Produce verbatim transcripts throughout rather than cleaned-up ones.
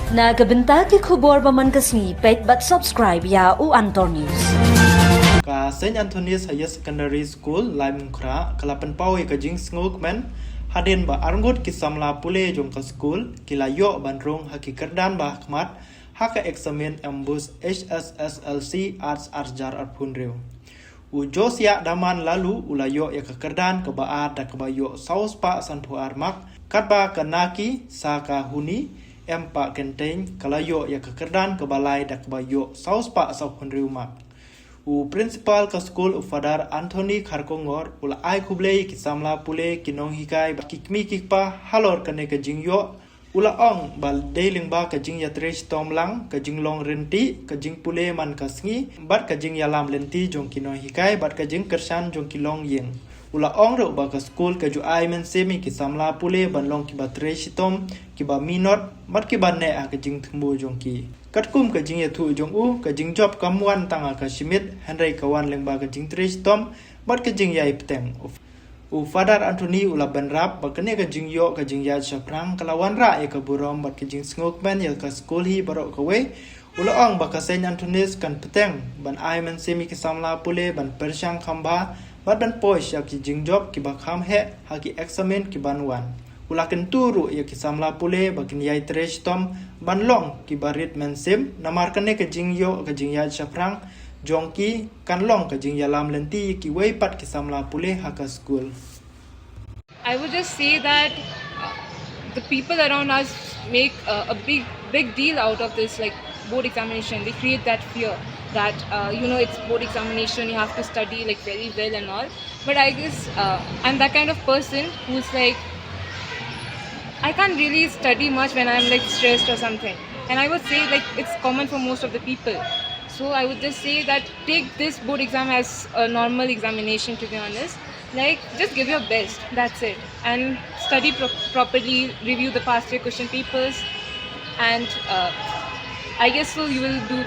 Na ka bynta ki khubor ba man ka sngi, peit bad subscribe ïa u Antor News. Ka Saint Anthony's Higher Secondary School, Laitumkhrah, ka la pynpaw ïa ka jingsngewkmen hadien ba arngut ki samla pule jong ka skul ki la ïoh ban rung ha ki kyrdan ba hakhmat ha ka eksamin MBOSE HSSLC Arts arjar arphew hynriew. U Josiah Daman Laloo u la ïoh ïa ka kyrdan kaba ar da kaba ïoh saw spah sanphew ar mark, katba ka Naki Sakahuni Empahkynthei ka la ïoh ïa ka kyrdan kaba lai da kaba ïoh saw spah sawphew hynriew mark. U principal ka skul, u Father Anthony Kharkongor, u la ai khublei ïa ki samla pule, ki nonghikai bad ki kmie ki kpa halor kane ka jingïoh. U la ong ba dei lyngba ka jingïatrei shitom lang, ka jinglong ryntih, ka jingpule man ka sngi bad ka jingïalam lynti jong ki nonghikai bad ka jingkyrshan jong ki longïing. U la ong ruh ba ka skul ka ju ai mynsiem ïa ki samla pule ban long kiba trei shitom, kiba minot bad kiba neh ha ka jingthmu jong ki. Katkum ka jingïathuh jong u, ka jingjop kam wan tang ha ka shi miet, hynrei ka wan lyngba ka jingtrei shitom bad ka jingïai bteng. U Father Anthony u la bynrap ba kane ka jingïoh ka jingïaid shaphrang ka la wanrah ïa ka burom bad ka jingsngewkmen ïa ka skul hi baroh kawei. U la ong ba ka Saint Anthony's kan bteng ban ai mynsiem ïa ki samla pule ban pyrshang kham bha bad ban poi sha ki jingjop kiba kham heh ha ki eksamin ki ban wan. U la kyntu ruh ïa ki samla pule ba kin ïai trei shitom ban long kiba rit mynsiem, namar kane ka jingïoh ka jingïaid shaphrang jong ki kan long ka jingïalam lynti ïa kiwei pat ki samla pule ha ka skul. I would just say that uh, the people around us make uh, a big, big deal out of this, like, board examination. They create that fear that uh, you know, it's board examination, you have to study, like, very well and all. But I guess uh, I'm that kind of person who's like, I can't really study much when I'm, like, stressed or something. And I would say, like, it's common for most of the people. So I would just say that take this board exam as a normal examination, to be honest. Like, just give your best, that's it. And study pro- properly, review the past year question papers, and uh, I guess so you will do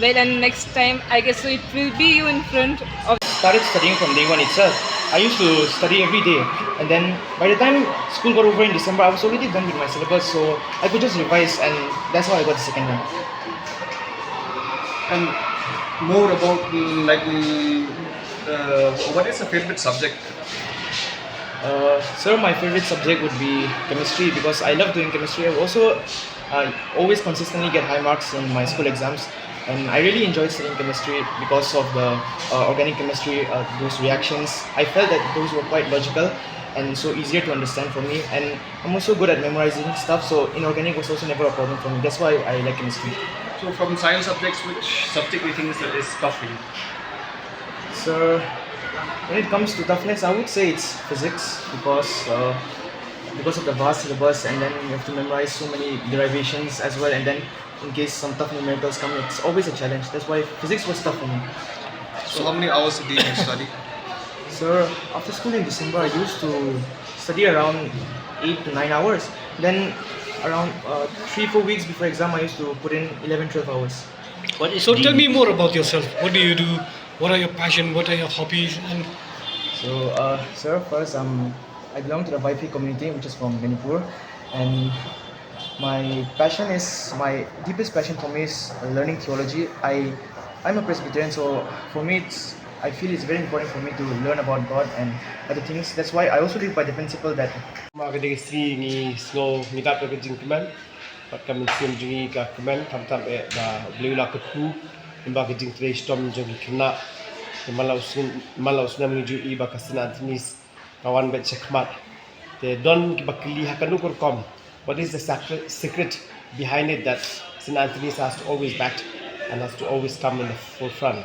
well, and next time, I guess so it will be you in front of. Started studying from day one itself. I used to study every day, and then by the time school got over in December, I was already done with my syllabus, so I could just revise, and that's how I got the second rank. And more about, mm, like, mm, uh, what is your favorite subject? Uh, sir, my favorite subject would be chemistry because I love doing chemistry. I also uh, always consistently get high marks in my school exams, and I really enjoy studying chemistry because of the uh, organic chemistry, uh, those reactions. I felt that those were quite logical and so easier to understand for me. And I'm also good at memorizing stuff, so inorganic was also never a problem for me. That's why I like chemistry. So, from science subjects, which subject do you think is, is tough for you? So, when it comes to toughness, I would say it's physics because uh, because of the vast syllabus, and then you have to memorize so many derivations as well, and then in case some tough numericals come, it's always a challenge. That's why physics was tough for me. So, how many hours a day do you study? So, after school in December, I used to study around eight to nine hours. Then, around uh, three, four weeks before exam, I used to put in eleven, twelve hours. So tell me more about yourself. What do you do? What are your passion? What are your hobbies? And So, uh, sir, first, um, I belong to the Vaiphei community, which is from Manipur, and my passion is my deepest passion for me is learning theology. I I'm a Presbyterian, so for me, it's I feel it's very important for me to learn about God and other things. That's why I also live by the principle that Ma ka dei ka sngi ngi sngew ngi dap da ka jingkmen bad ka mynsiem jong ngi ka kmen khamtam eh ba U Blei u la kyrkhu lyngba ka jingtrei shitom jong ki khynnah. Te man la u snem, man la u snem ngi ju i ba ka Saint Anthony's ka wan beit shakhmat. Te don kiba kylli ha kano ka rukom, what is the sacre- secret behind it that Saint Anthony's has to always bat and has to always come in the forefront?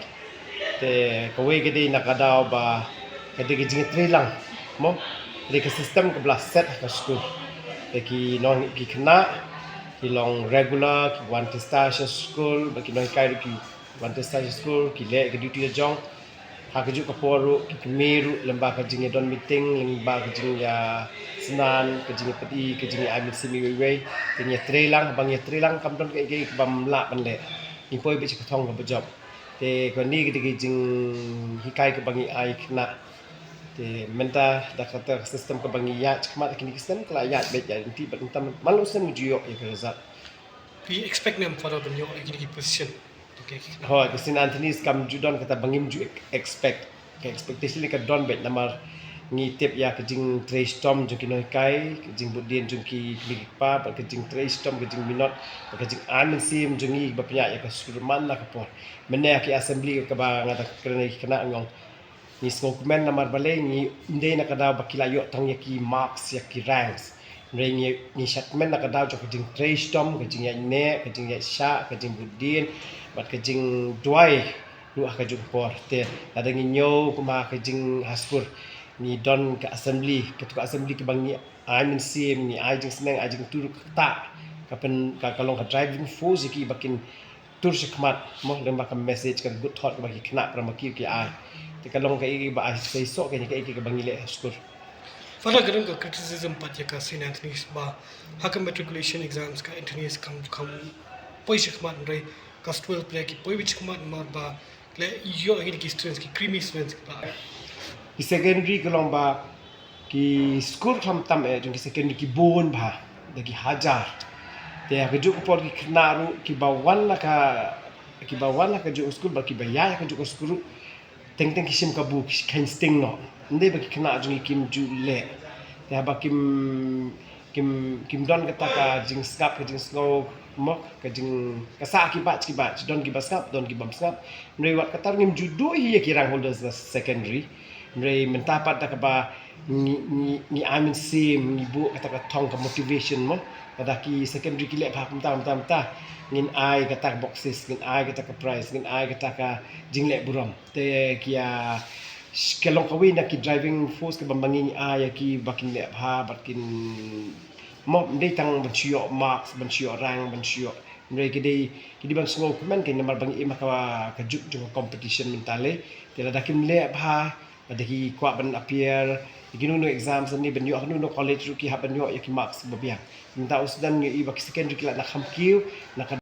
Te kawei ka dei na ka daw ba ka dei ka jingtrei lang mo, ka dei ka system kaba la set ha ka skul. Te ki nong ki khynnah ki long regular, ki wan test sha skul, ba ki nonghikai ruh ki wan test sha skul, ki leh ka duty ka jong. Ha kajuh ka por ruh ki kmie ruh lyngba ka jingïadon meeting, lyngba ka jingïasnan, ka jingïapyni, ka jingïa-ai mynsiem iwei iwei. Te ngi ïatrei lang, haba ngi ïatrei lang kam don kaei kaei kaba ym lah ban leh. Ngi poi beit sha ka thong kaba jop. Te kane ka dei ka jinghikai kaba ngi ai khynnah. Te mynta da kata ka system kaba ngi ïaid shakhmat, kine ki snem ka la ïaid beit ïaid lynti bad mynta man la u snem ngi ju ïoh ïa ka result. Phi expect ne em Father ban ïoh ïa kine ki position? Okay. Hooid, ka Saint Anthony's kam ju don kata ba ngim ju expect. Ka expectation ka don beit namar ngi tip ïa ka jingtrei shitom jong ki nonghikai, ka jingbud dien jong ki kmie ki kpa, bad ka jingtrei shitom, ka jingminot, bad ka jingai mynsiem jong ngi ba pynïaid ïa ka skul man la ka por. Mynne ha ki assembly kaba nga da kren ïa ki khynnah nga ong, ngi sngewkmen namar balei ngim dei na ka daw ba ki la ïoh tang ïa ki marks, ïa ki ranks. Hynrei ngi, ngi shad kmen na ka daw jong ka jingtrei shitom, ka jingïaid neh, ka jingïaid shah, ka jingbud dien, bad ka jingduwai ruh ha kajuh ka por. Te lada ngi ñiew kum ha ka jing ha skul, ngi don ka assembly, kato ka assembly kaba ngi ai mynsiem, ngi ai jingsneng, ai jingtur, kata ka pyn, ka, ka long ka driving force ïa ki ba kin tur shakhmat, mo, lyngba ka message, ka good thought kaba ki khynnah para ma ki ki ai. Te ka long kaei ba ai seisoh, kaei kaei kaba ngi leh ha skul. Father, ka don ka criticism pat ïa ka Saint Anthony's ba ha ka matriculation exams ka Anthony's kam, kam poi shakhmat, hynrei ka Stowell Pyrshah ki poi beit shakhmat namar ba leh ïoh ïa ki students, ki creamy students kiba. Ki secondary ka long ba ki skul khamtam eh jong ki secondary ki bun bha, da ki hajar. Te ha kajuh ka por ki khynnah ruh kiba wan na ka, kiba wan na kajuh ka skul bad kiba ïaid ha kajuh ka skul ruh, teng teng ki shim kabu, ki kheiñ sting noh. Ym dei ba ki khynnah jong ngi kim ju leh. Te haba kim, kim, kim don kata ka jingsngap, ka jingsngew, mo, ka jing, ka sah ki batch ki batch, don kiba sngap, don ki bym sngap. Hynrei wat kata ruh ngim ju duh hi ïa ki rank holders na secondary. Hynrei mynta pat da kaba ngi, ngi, ngi ai mynsiem, ngi buh kata ka thong, ka motivation, mo. Lada ki secondary ki leh bha kumta, kumta, kumta, ngin ai kata ka boxes, ngin ai kata ka prize, ngin ai kata ka jingleh burom. Te ki ïa, ka long kawei na ki driving force kaba ma ngi ngi ai ïa ki ba kin leh bha, ba kin, mo, ym dei tang ban shu ïoh marks, ban shu ïoh rank, ban shu ïoh. Hynrei ki dei, ki dei ban sngewkmen kein namar ba ngi im ha ka, kajuh jong ka competition mynta lei. Te lada kim leh bha, lada ki kwah ban appear ïa kino kino exams ne ban ïoh ha kano kano college ruh ki hap ban ïoh ïa ki marks ba biang. Mynta u sdang ngi ïohi ba ki secondary ki la na kham kiew, na ka